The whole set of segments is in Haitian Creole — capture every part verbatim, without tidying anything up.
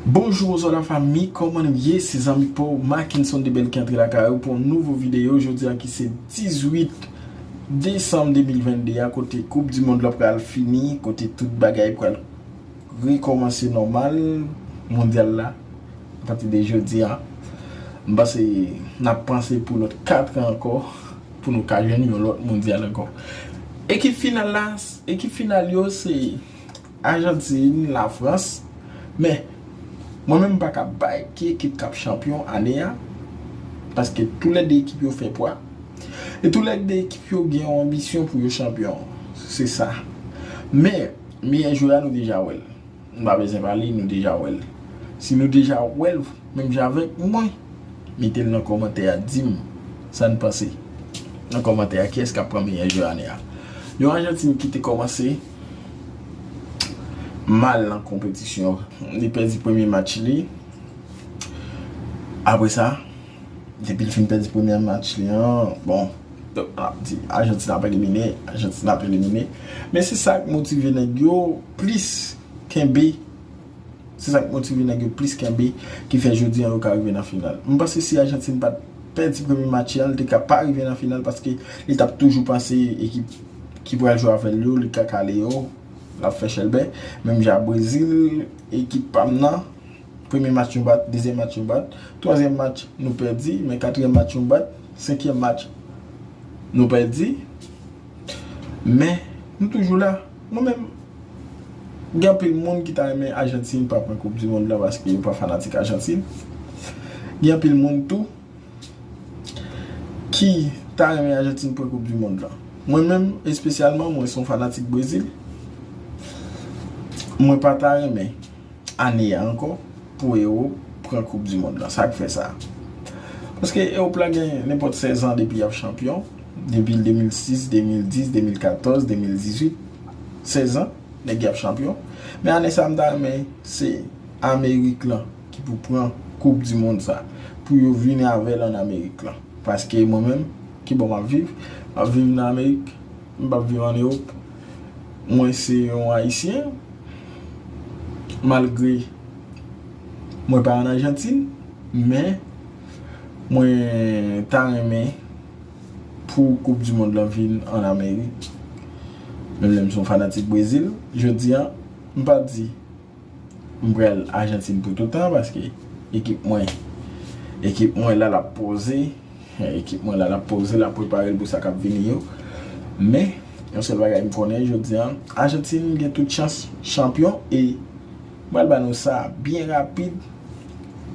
Bonjou, bonswa la fanmi, kòman nou ye? Se zanmi pa w Mackenson Debel ki antre lakay ou pou yon nouvo videyo. Jodi a ki se dizuit desanm de mil vennde a, kote Koup di Mond la pral fini, kote tout bagay pral rekòmanse nòmal, mondyal la, apati de jodi a. M panse n ap panse pou lòt kat an ankò pou nou ka jwenn yon lòt mondyal ankò. Ekip final la, ekip final yo se Ajantin, Lafrans. Men, mwen menm m pa ka bay ki ekip k ap chanpyon ane a, paske toulède ekip yo fè pwa. E toulède ekip yo gen yon anbisyon pou yo chanpyon. Se sa. Men, meyè jwè a nou deja wè l. Nou pa bezwen pale, nou deja wè l. Si nou deja wè l, menm jan avèk mwen, mete l nan kòmantè a, di m sa n panse. Nan kòmantè a, kiyès k ap pran meyè jwè ane a? Yon Ajantin ki te kòmanse mal nan konpetisyon. Li pèdi premye match li. Apre sa, depi l fin pèdi premye match li an, bon, n ap di Ajantin ap elimine, Ajantin ap elimine. Men se sa k motive nèg yo plis kenbe. Se sa k motive nèg yo plis kenbe, ki fè jodi an yo ka rive nan final. M panse si Ajantin pa t pèdi premye match li an, li te ka pa rive nan final paske li t ap toujou panse ekip ki pral jwe avè l yo, li ka kale yo, l ap fè chèlbè. Menm jan Brezil, ekip pa m nan, premye match nou bat, dezyèm match nou bat, twazyèm match nou pèdi, men katriyèm match nou bat, senkyèm match nou pèdi. Men, nou toujou la. Mwen menm, gen anpil moun ki ta renmen Ajantin pa pran Koup di Mond la paske yo pa fanatik Ajantin. Gen anpil moun tou ki ta renmen Ajantin pran Koup di Mond la. Mwen menm, espesyalman, mwen se yon fanatik Brezil. Mwen pa ta renmen ane a ankò pou Ewòp pran Koup di Mond la. Sa k fè sa? Paske Ewòp la gen nenpòt sèz an depi y ap chanpyon. Depi de mil sis, de mil dis, de mil katòz, de mil dizuit, sèz an, nèg y ap chanpyon. Men ane sa a, m ta renmen se Amerik lan ki pou pran Koup di Mond sa. Pou yo vini avè l ann Amerik lan. Paske mwen menm, ki bò m ap viv? M ap viv nan Amerik, m p ap viv ann Ewòp. Mwen se yon Ayisyen, malgre mwen pa ann Ajantin, men mwen ta renmen pou Koup di Mond lan vin ann Amerik. Menm lè m se yon fanatik Brezil, jodi a, m pa di m pral Ajantin pou toutan, paske ekip mwen, ekip mwen la, l ap poze. Ekip mwen la, l ap poze, l ap prepare l pou sa k ap vini yo. Men, yon sèl bagay m konnen, jodi a, Ajantin gen tout chans chanpyon, e m pral ba nou sa byen rapid.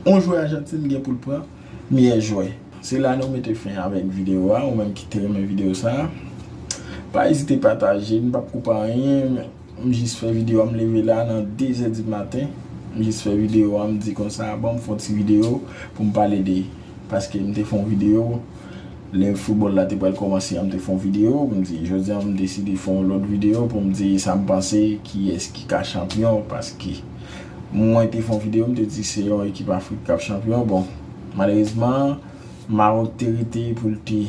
Yon jwè Ajantin gen pou l pran meyè jwè. Se la nou mete fen avèk videyo a. Ou menm ki te renmen videyo sa, pa ezite pataje, m p ap koupe anyen. M jis fè videyo a, m leve la nan de zè di maten. M jis fè videyo a, m di konsa, bon, m fè yon ti videyo pou m pale de, paske m te fè yon videyo, lè foutbòl la te pral kòmanse an, m te fè yon videyo, m di, jodi a, m deside fè yon lòt videyo pou m di sa m panse, kiyès ki ka chanpyon, paske mwen te fè yon videyo, m te di se yon ekip Afrik k ap chanpyon. Bon, malerezman, Mawòk te rete pou l te,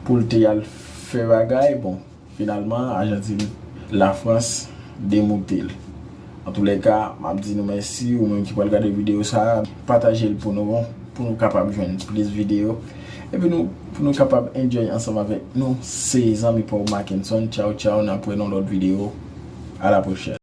pou l te al fè bagay. Bon, finalman, Ajantin, Lafrans demoute l. Antoulèka, m ap di nou mèsi, ou menm ki pral gade videyo sa a, pataje l pou nou, pou nou kapab jwenn plis videyo. Epi nou, pou nou kapab enjoy ansanm avèk nou, se zanmi pa w Mackenson. Tchaw, tchaw, n ap wè nan lòt videyo. A la pwochèn.